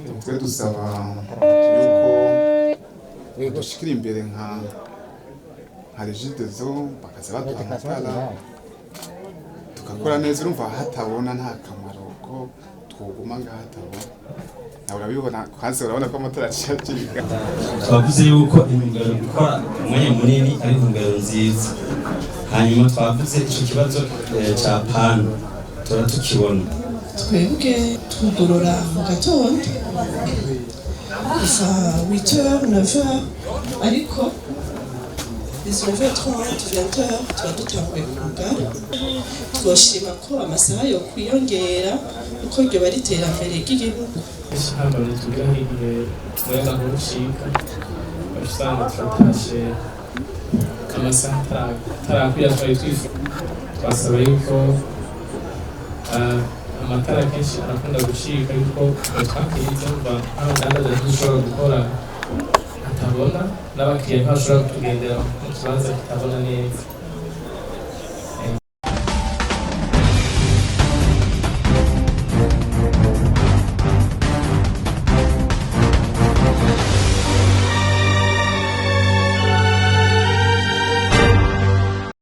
Twe dusaba yuko dushikira imbere nka Regideso, bakaza baduha amatara tugakora neza. Urumva hatabona nta kamaro ko twoguma ngaha hatabona. Nawe urabibona, kwanza urabona ko amatara aciye acika. Twavuze yuko intumbero gukora umwanya munini ari intumbero nziza. Hanyuma twavuze ico kibazo ca panne, tora tukibona. Twebwe twugurura mu gatondo kuva 8h, 9h, ariko 19h30, 20h tuba dutanguye kugara. Twoshima ko amasaha yo kwiyongera, kuko ryoba ari iterambere ry'igihugu. Hambere tugira nk'igihe umuyaga nkuba ucika, ugaca usanga turatashe amasaha atarakwira twari twifuza. Twasaba yuko amatara kenshi arakunda gucika, yuko twakiriza mva nk'abadandaza ntidushobora gukora hatabona, n'abakiriya ntibashobora kutugendera mu kibanza kitabona neza.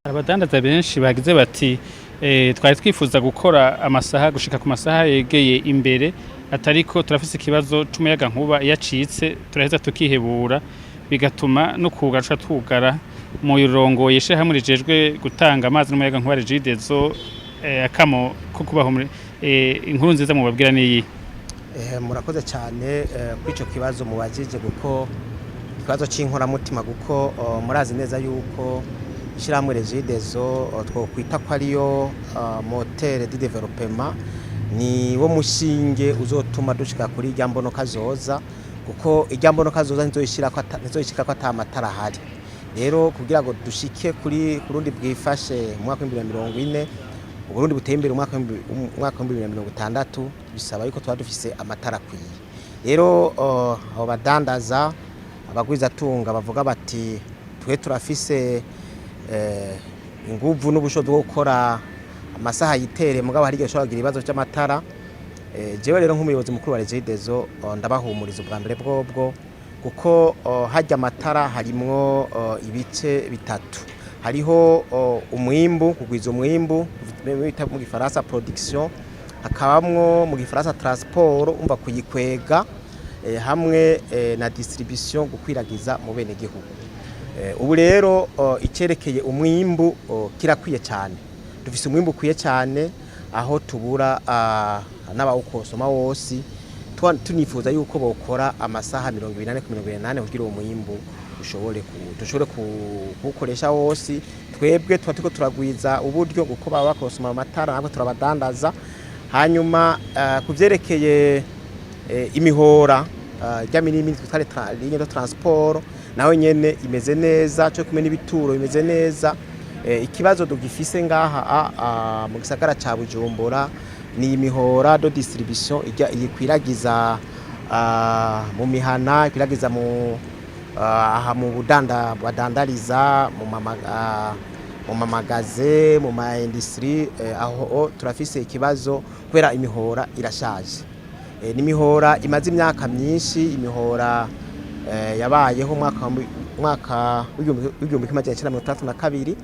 Abadandaza benshi bagize bati twari twifuza gukora amasaha gushika ku masaha yegeye imbere, atariko turafise ikibazo c'umuyaga nkuba, iyo acitse turaheza tukihebura, bigatuma no kugara tuca twugara. Murongoye ishirahamwe rijejwe gutanga amazi n'umuyaga nkuba Regideso, akamo ko kubaho muri inkuru nziza mubabwira niyi? Murakoze cyane kuri icyo kibazo mubajije, kuko ikibazo cy'inkoramutima, kuko murazi neza yuko ishyirahamwe Regideso twokwita ko ariyo moteur de développement, ni wo mushinge uzotuma dushika kuri irya mbono kazoza, kuko irya mbono kazoza ntizoyishira ko ata matara ahari. Rero kugira ngo dushike kuri Burundi bwifashe mu mwaka wa 2040, Uburundi buteye imbere umwaka wa 2060, bisaba yuko tuba dufise amatara akwiye. Rero abo badandaza, abagwizatunga bavuga bati twe turafise inguvu n'ubushobozi bwo gukora amasaha yitere, mugabo hari igihe ushobora kugira ibibazo by'amatara. Jewe rero nk'umuyobozi mukuru wa Regideso ndabahumuriza ubwa mbere bwobwo, kuko harya amatara harimwo ibice bitatu. Hariho umwimbu, kugwiza umwimbu bita mu gifaransa production, hakabamwo mu gifaransa transport, umva kuyikwega, hamwe na distribution, gukwiragiza mu bene gihugu. Ubu rero icyerekeye umwimbu kirakwiye cyane. Dufise umwimbu ukwiye cyane, aho tubura n'abawukosoma wose. Tunifuza yuko bokora amasaha 24 ku 24 kugira uwo mwimbu ushobore dushobore kuwukoresha wose. Twebwe tuba turiko turagwiza uburyo, kuko baba bakosoma amatara, ntabwo turabadandaza. Hanyuma ku vyerekeye imihora rya minini twita ligne de transport, naho nyene imeze neza, cyo kumwe n'ibituro bimeze neza. Ikibazo dugifise ngaha mu gisagara ca Bujumbura ni imihora de distribution ijya ikwiragiza mu mihana, ikwiragiza mu aha mu budanda badandariza mu mamagaze, mu ma industrie. Aho turafise ikibazo kubera imihora irashaje. Ni imihora imaze imyaka myinshi, imihora yabayeho mwaka w'1962,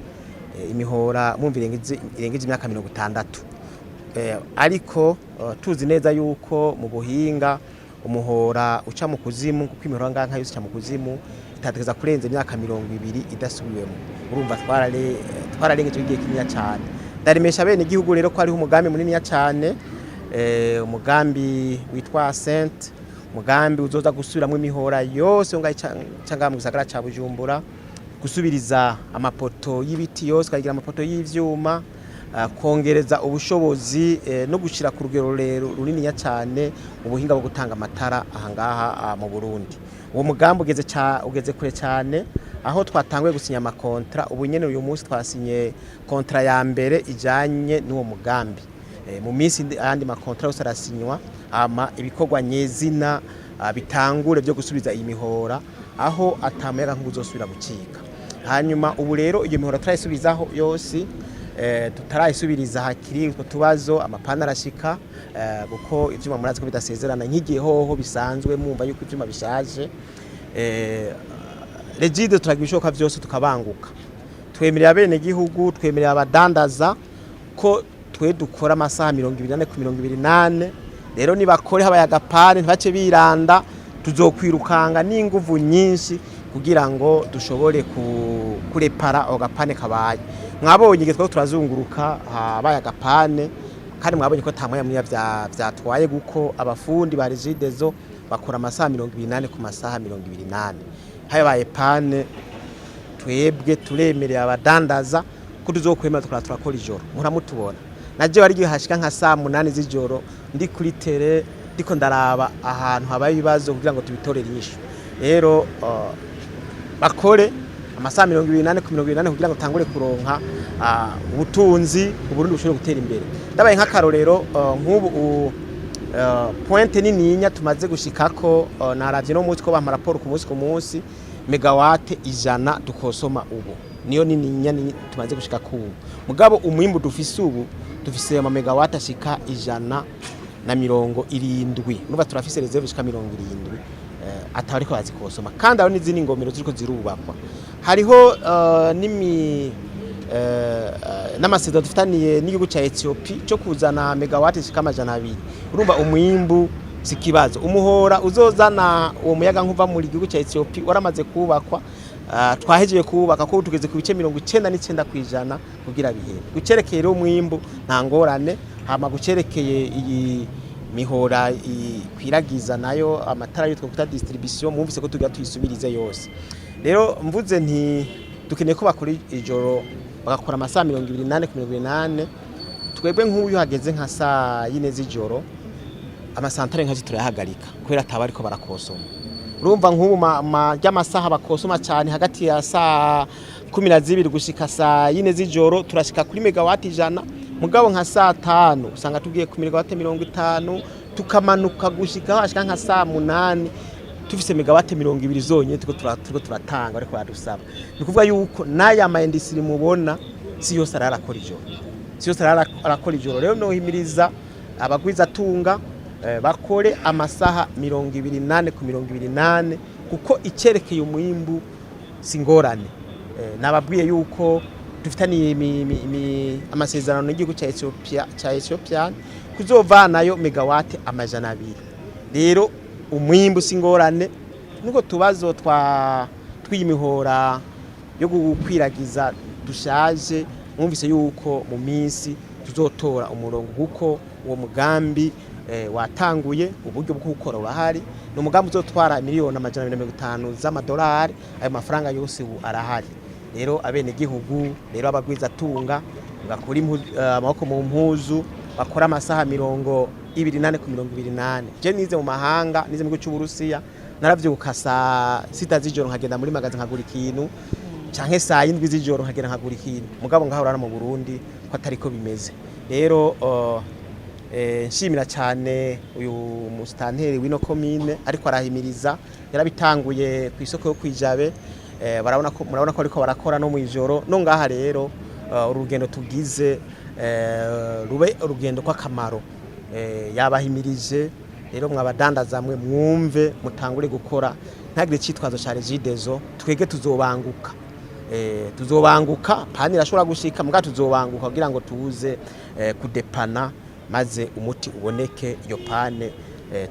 imihora mwumva irengeje imyaka 60. Ariko tuzi neza yuko mu buhinga umuhora uca mu kuzimu, kuko imihora ngaha yose ica mu kuzimu, itategeza kurenza imyaka 20 idasubiwemo. Urumva twararengeje igihe kinini cyane. Ndaremesha bene igihugu rero ko hariho umugambi munini cyane, umugambi witwa Sent, umugambi uzoza gusubiramwo imihora yose ngaha ica ngaha mu gisagara ca Bujumbura, gusubiriza amapoto y'ibiti yose ukagira amapoto y'ivyuma, kongereza ubushobozi no gushira ku rugero rero runiniya cyane ubuhinga bwo gutanga amatara aha ngaha mu Burundi. Uwo mugambi ugeze kure cyane, aho twatanguye gusinya ama contrats. Ubu nyene uyu munsi twasinye contrat ya mbere ijanye n'uwo mugambi. Mu minsi ayandi ma contrats yose arasinywa, ama ibikorwa nyezina bitangure byo gusubiza iyi mihora, aho atamuyaga nkuba uzosubira gucika. Hanyuma ubu rero iyo mihora turayisubizaho yose. Tutarayisubiriza hakiri utwo tubazo, ama pannes arashika, kuko ivyuma murazi ko bidasezerana nk'igihe hoho bisanzwe mwumva yuko ivyuma bishaje. Regideso turagira ibishoboka vyose tukabanguka. Twemerera bene gihugu, twemerera abadandaza ko twe dukora amasaha 24 ku 24. Rero nibakore, habaye aga panne ntibace biranda, tuzokwirukanga n'inguvu nyinshi kugira ngo dushobore kurepara ako ga panne kabaye. Mwabonye igihe twari turazunguruka habaye aga panne, kandi mwabonye ko ata mwanya munini vyatwaye, kuko abafundi ba Regideso bakora amasaha 24 ku masaha 24. Habaye panne, twebwe turemerera abadandaza ko tuzokwemera tukora, turakora ijoro. Muramutubona naje bari igihe hashika nka saa 8 z'ijoro ndi kuri terrain, ndiko ndaraba ahantu habaye ibibazo kugira ngo tubitorere inyishu. Rero bakore amasaha 24 ku 24 kugira ngo tangure kuronka ubutunzi, Uburundi bushobore gutera imbere. Ndabaye nk'akarorero, nk'ubu pointe nininya tumaze gushikako, naravye no munsi ko bampa raporo ku munsi ku munsi, mégawatts 100 dukosoma ubu niyo nininya tumaze gushikako ubu. Mugabo umwimbu dufise ubu, dufise ama mégawatts ashika 170. Nuba turafise réserve ishika 70 ataba ariko bazikosoma, kandi hariho n'izindi ngomero ziriko zirubakwa. Hariho n'imi n'amasezerano dufitaniye n'igihugu ca Ethiopia cyo kuzana mégawatts zishika 200. Urumva umwimbu si ikibazo. Umuhora uzozana uwo muyaga nkuva muri gihugu ca Ethiopia waramaze kubakwa, twahejeje kubaka ko tugeze ku bice 99% kugira bihere. Gucerekeye rero umwimbu nta ngorane. Hama gucerekeye iyi mihora ikwiragiza nayo amatara yitwa kuta distribution, mwumvise ko tugira tuyisubirize yose. Rero mvuze nti dukeneye ko bakora ijoro, bagakora amasaha 24 ku 24. Twebwe nk'uyu hageze nka saa 4 z'ijoro, ama centrales nka turayahagarika kubera ataba ariko barakosoma. Urumva nk'ubu ry'amasaha bakosoma cyane hagati ya saa 12 gushika saa 4 z'ijoro, turashika kuri mégawatts 100. Mugabo nka saa 5 usanga tugiye ku mégawatts 50, tukamanuka gushika hashika nka saa 8 tufise mégawatts 20 zonyine turiko turatanga ariko baradusaba. Ni kuvuga yuko n'aya ma industries mubona si yose ararakora ijoro, si yose arakora ijoro. Rero nohimiriza abagwizatunga bakore amasaha 24 ku 24, kuko icerekeye umwimbu si ngorane. Nababwiye yuko dufitaniye amasezerano n'igihugu ca Ethiopia, ca Ethiopia kuzovanayo mégawatts 200. Rero umwimbu si ngorane, nuko tubazo twa tw'imihora yo gukwiragiza dushaje, mwumvise yuko mu minsi tuzotora umurongo, kuko uwo mugambi watanguye, uburyo bwo gukora urahari. Ni umugambi uzotwara miliyoni 250 z'amadolari. Ayo mafaranga yose ubu arahari. Rero abenegihugu, rero abagwizatunga bakura amaboko mu mpuzu, bakora amasaha 24 ku 24. Je nize mu mahanga, nize mu gihugu cy'Uburusiya. Naravyuka saa 6 z'ijoro nkagenda muri magasin nkagura ikintu, canke saa 7 z'ijoro nkagenda nkagura ikintu. Mugabo ngaho urana mu Burundi ko atariko bimeze. Rero nshimira cyane uyu musitanteri w'ino komine ariko arahimiriza, yarabitanguye ku isoko yo kwijabe. Barabona ko, murabona ko ariko barakora no mu ijoro no ngaha. Rero urugendo tugize rube urugendo kw'akamaro. Yabahimirije rero, mwabadandaza mwe mwumve mutangure gukora, ntagire icitwazo ca Regideso. Twege tuzobanguka, tuzobanguka. Panne irashobora gushika, mbwa tuzobanguka kugira ngo tuze kudepana maze umuti uboneke, iyo panne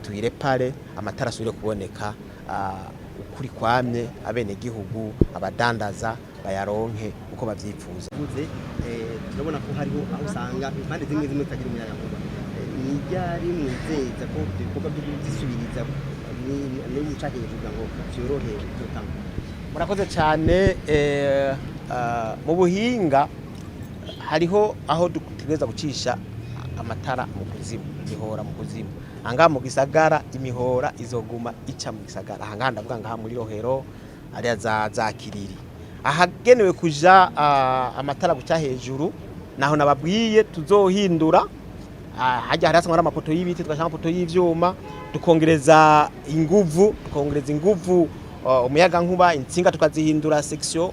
tuyirepare, amatara asubire kuboneka ukuri kwamye, abenegihugu, abadandaza bayaronke uko bavyifuza. Mvuze turabona ko hariho aho usanga impande zimwe zimwe zitagira umuyagankuba. Ni ryari mwizeza ko ibyo bikorwa byo kuzisubiriza n'ubuca hejuru kugira ngo vyorohe bizotangwa? Murakoze cyane. Mu buhinga hariho aho dutegereza gucisha amatara mu kuzimu, imihora mu kuzimu. Angaha mu gisagara imihora izoguma ica mu gisagara. Ahangaha ndavuga ngaha muri Rohero, ariya za Kiriri, ahagenewe kuja amatara guca hejuru, naho nababwiye tuzohindura. Hajya hari hasanzwe hari amapoto y'ibiti, tugashyira amapoto y'ivyuma, tukongereza inguvu umuyaga nkuba, intsinga tukazihindura section.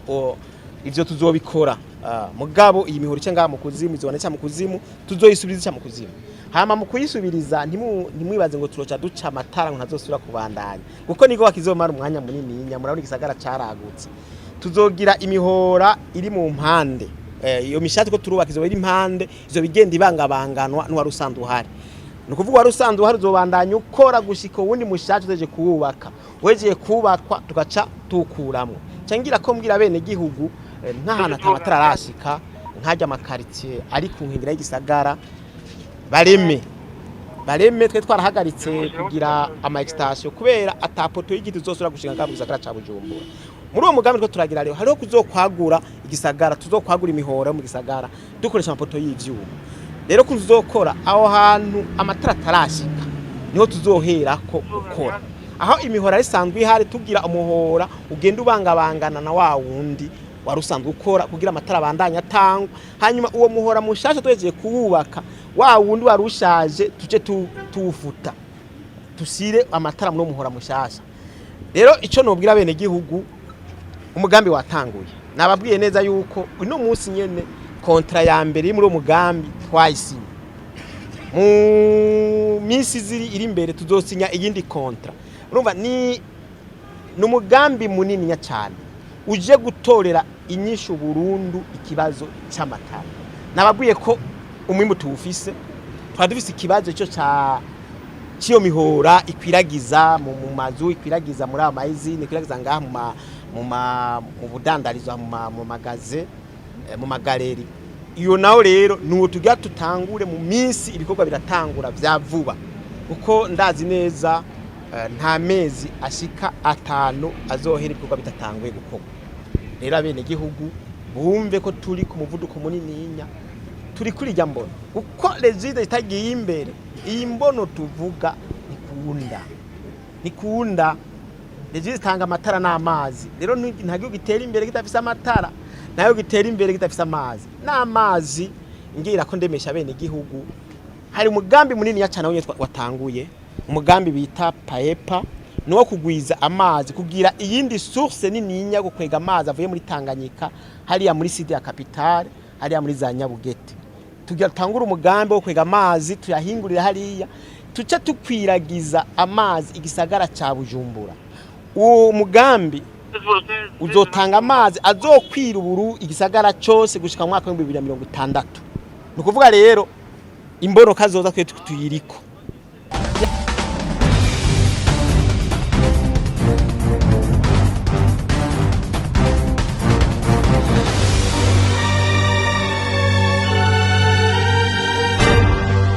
Ivyo tuzobikora. Mugabo iyi mihoro ica ngaha mu kuzimu izobana ica mu kuzimu, tuzoyisubiriza ica mu kuzimu. Hama mu kuyisubiriza, ntimwibaze ngo turoca duca amatara ngo ntazosubira kubandanya, kuko niko bakizomara umwanya munini. Murabona igisagara caragutse, tuzogira imihora iri mu mpande. Iyo mishati ko turubaka izoba iri impande, izoba igenda ibangabanganwa n'uwari usanzwe uhari. Ni ukuvuga wari usanzwe uhari uzobandanya ukora gushika uwundi mushasha uzeje kuwubaka, wejeye kubakwa tugaca tuwukuramwo. Ngira ko mbwira bene gihugu, nk'ahantu ata matara arashika, nk'arya ama quartier ari ku nkengera y'igisagara, bareme bareme. Twe twarahagaritse kugira ama extension kubera ata poto y'igiti uzosubira gushinga ngaha mu gisagara ca Bujumbura. Muri uwo mugambi two turagira rero, hariho kuzokwagura igisagara, tuzokwagura imihora yo mu gisagara dukoresha amapoto y'ivyuma. Rero ko tuzokora aho hantu amatara atarashika, niho tuzoherako gukora aho imihora isanzwe ihari, tugira umuhora ugenda ubangabangana na wa wundi wari usanzwe ukora kugira amatara abandanye atangwa. Hanyuma uwo muhora mushasha tuhejeje kuwubaka, wa wundi wari ushaje tuje tuwufuta, tusire amatara muri uwo muhora mushasha. Rero ico nobwira bene gihugu, umugambi watanguye. Nababwiye neza yuko uno munsi nyene contrat ya mbere iri muri uwo mugambi twayisinye. Mu minsi ziri iri imbere tuzosinya iyindi contrat. Urumva ni umugambi munini cyane uje gutorera inyishu burundu ikibazo cy'amatara. Nababwiye ko umwimbu tuwufise, twari dufise ikibazo cyo ca ciyo mihora ikwiragiza mu mazu, ikwiragiza muri aya mayizine, ikwiragiza ngaha mu budandarizo, mu magaze, mu ma galeries. Iyo naho rero nuwo tugira tutangure mu minsi, ibikorwa biratangura vya vuba, kuko ndazi neza nta mezi ashika 5 azohera ibikorwa bidatanguye gukorwa. Rero abene gihugu bumve ko turi ku muvuduko munininya, turi kuri irya mbono, kuko Regideso itagiye imbere, iyi mbono tuvuga ntikunda, ntikunda. Regideso itanga amatara n'amazi. Rero nta gihugu gitera imbere kidafise amatara, nta gihugu gitera imbere kidafise amazi n'amazi. Ngira ko ndemesha bene gihugu, hari umugambi munini cyane wonyine watanguye, umugambi bita PAEPA, ni uwo kugwiza amazi, kugira iyindi source nininya, gukwega amazi avuye muri Tanganyika hariya muri sud ya capitale, hariya muri za Nyabugete. Tugira tutangure umugambi wo kwega amazi, tuyahingurira hariya, tuce tukwiragiza amazi igisagara ca Bujumbura. Uwo mugambi uzotanga amazi azokwira uburu igisagara cose gushika mu mwaka wa 2060. Ni ukuvuga rero imbonoka zoza twe tuyiriko.